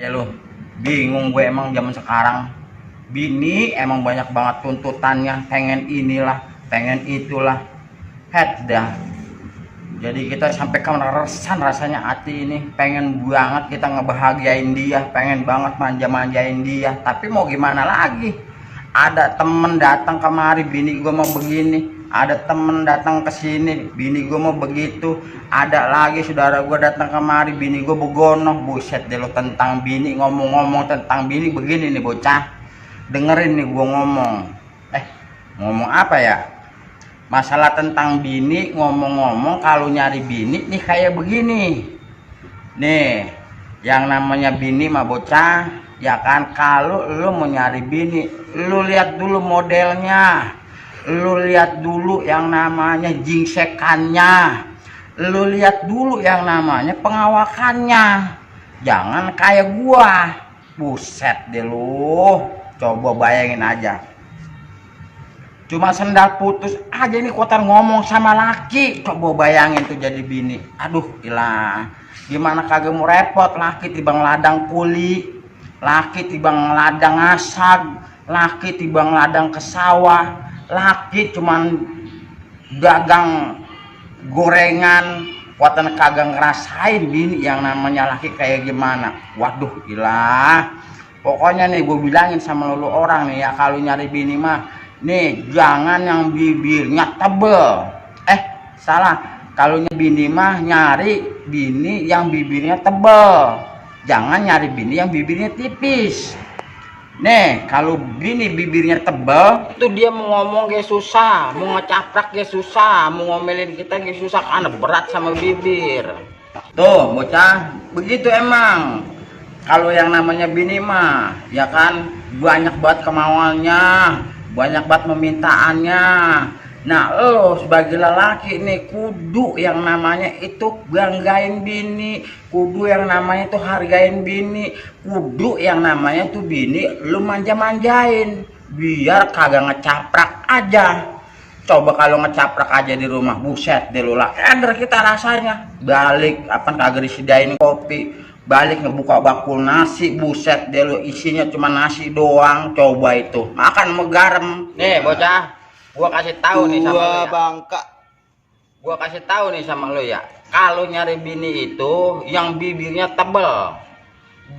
Ya lu, bingung gue emang zaman sekarang. Bini emang banyak banget tuntutannya, pengen inilah, pengen itulah. Head dah. Jadi kita sampai kemeresan rasanya hati ini, pengen banget kita ngebahagiain dia, pengen banget manja-manjain dia. Tapi mau gimana lagi? Ada temen datang kemari, bini gue mau begini. Ada temen datang ke sini, bini gue mau begitu. Ada lagi saudara gue datang kemari, bini gue begono. Buset deh lo tentang bini, ngomong-ngomong tentang bini begini nih bocah. Dengerin nih gue ngomong. Ngomong apa ya? Masalah tentang bini, ngomong-ngomong kalau nyari bini nih kayak begini. Nih, yang namanya bini mah bocah, ya kan, kalau lu mau nyari bini, lu lihat dulu modelnya. Lu lihat dulu yang namanya jingsekannya. Lu lihat dulu yang namanya pengawakannya. Jangan kayak gua. Buset deh lu. Coba bayangin aja. Cuma sendal putus aja nih kotor ngomong sama laki. Coba bayangin tuh jadi bini. Aduh ilah. Gimana kagak mau repot, laki tibang ladang kuli, laki tibang ladang asag, laki tibang ladang ke sawah, laki cuman dagang gorengan, kuatan kagak ngerasain bini yang namanya laki kayak gimana. Waduh ilah. Pokoknya nih gue bilangin sama lu orang nih ya, kalau nyari bini mah nih jangan yang bibirnya tebel. Salah. Kalau bini mah nyari bini yang bibirnya tebel. Jangan nyari bini yang bibirnya tipis. Nih, kalau bini bibirnya tebel, itu dia mau ngomong kayak susah, mau ngecaprak kayak susah, mau ngomelin kita kayak susah karena berat sama bibir. Tuh, bocah, begitu emang. Kalau yang namanya bini mah, ya kan, banyak banget kemauannya, banyak banget memintaannya. Nah, lo sebagai lelaki nih kudu yang namanya itu banggain bini, kudu yang namanya itu hargain bini, kudu yang namanya tuh bini lu manja-manjain biar kagak ngecaprak aja. Coba kalau ngecaprak aja di rumah, buset deh lu lah, kita rasanya balik apa kagak disediain kopi, balik ngebuka bakul nasi, buset deh lu isinya cuma nasi doang. Coba itu makan megarem. Nih bocah, gua kasih tahu nih sama lu ya. Bangka. Gua kasih tahu nih sama lu ya. Kalau nyari bini itu yang bibirnya tebel.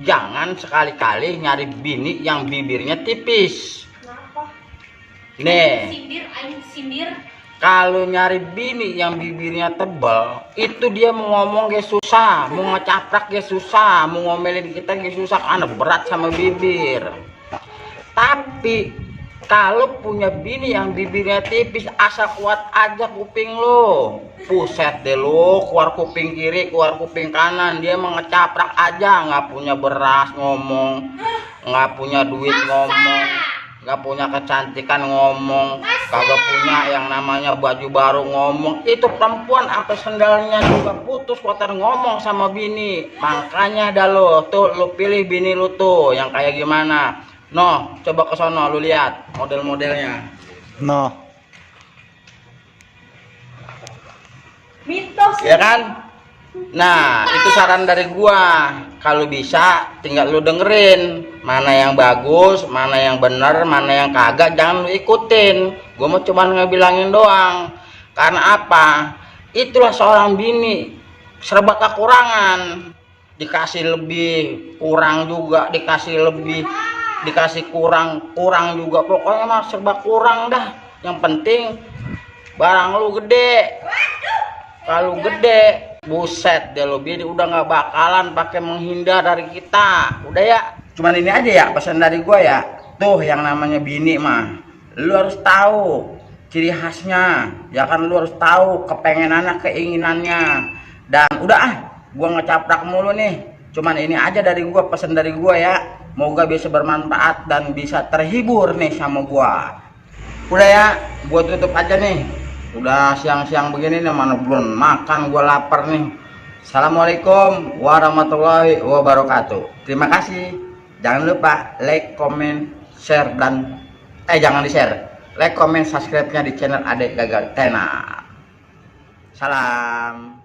Jangan sekali-kali nyari bini yang bibirnya tipis. Kenapa? Nih, Sindir. kalau nyari bini yang bibirnya tebel, itu dia mau ngomong kayak susah, mau ngecaprak kayak susah, mau ngomelin kita kayak susah karena berat sama bibir. Tapi kalau punya bini yang bibirnya tipis, asal kuat aja kuping lo. Buset deh lo, keluar kuping kiri, keluar kuping kanan. Dia mengecaprak aja, nggak punya beras ngomong, nggak punya duit ngomong, nggak punya kecantikan ngomong, kagak punya yang namanya baju baru ngomong. Itu perempuan sampai sendalnya juga putus kotor ngomong sama bini. Makanya dah lo, tuh lo pilih bini lo tuh yang kayak gimana. No, coba ke sono lu lihat model-modelnya. No. Mitos. Ya kan? Nah, itu saran dari gua. Kalau bisa tinggal lu dengerin mana yang bagus, mana yang bener, mana yang kagak, jangan lu ikutin. Gua mau cuman ngebilangin doang. Karena apa? Itulah seorang bini serba kekurangan. Dikasih lebih, kurang juga, dikasih lebih, dikasih kurang juga, pokoknya mah serba kurang dah. Yang penting barang lu gede. Kalau gede, buset deh lu bini udah nggak bakalan pakai menghindar dari kita. Udah ya, cuman ini aja ya pesan dari gua ya. Tuh yang namanya bini mah lu harus tahu ciri khasnya, ya kan, lu harus tahu kepengenannya, keinginannya. Dan udah gua ngecaprak mulu nih, cuman ini aja dari gua, pesan dari gua ya. Moga bisa bermanfaat dan bisa terhibur nih sama gua. Udah ya, gua tutup aja nih. Udah siang-siang begini nih, mana belum makan, gua lapar nih. Assalamualaikum warahmatullahi wabarakatuh. Terima kasih. Jangan lupa like, comment, share, dan jangan di-share. Like, comment, subscribe-nya di channel Adek Gagal Tenar. Salam.